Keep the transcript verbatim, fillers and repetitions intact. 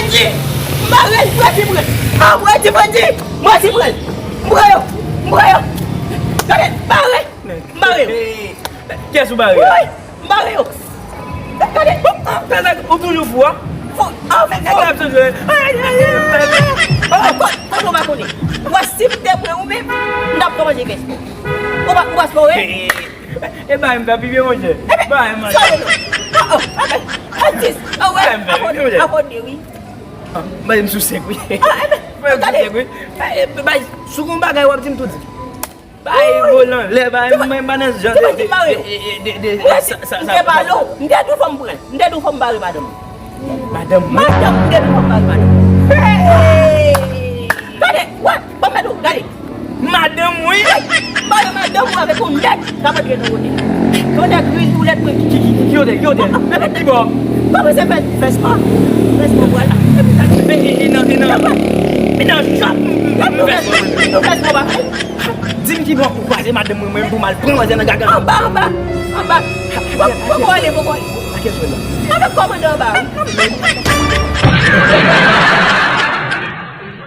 M bare l, m redi pran l. Ah, m redi pran l. M redi pran l. M pran yo. M pran yo. Gade, m bare. M bare yo. Kiyès ou bare? Wi, m bare yo. Gade. Ou toujou fou, a? Fou. Ah, fou. Nèg la ap chanje. Ay, ay, ay, ay. Kote w pa konnen? Ou wè si m te pran ou menm, m t ap kòmanse fè spò. Ou pa, ou pa spò, wi? E bay m fè pi byen, monchè. Bay m, monchè. Oh, oh, atis. Ah, wè. Bay m fè pi byen, monchè. Abòne, abòne, wi. Bay m sou senk, wi. Bay m sou senk, wi. Bay, sou gon bagay w ap di m tout. Bay volan, lè bay mwen pa nan jan de, de, de, de, de, de, sa, sa, m te pale w, m te di w fò m pran l. M te di w fò m bare madanm. Madanm mwen? Madanm, m te di w fò m bare madanm. Hey! Gade, what? Bon, gade, gade. Madanm, wi. Hey! Bare madanm ou avèk yon nèg k ap antre nan wote. Yon nèg gri boulèt mwen ki, ki, ki, ki wote, ki wote? Ki bò? Kòman se fè, fè spò? Fè spò pral. E, e, e nan, e nan, e nan shop, m, m, m fè spò. Nou fè spò pa fè. Di m ki bò pou kwaze madanm mwen, mwen pou m al pran manzè nan gaga. Anba, anba, anba. Poko ale, poko ale. Avèk kòmandan anba.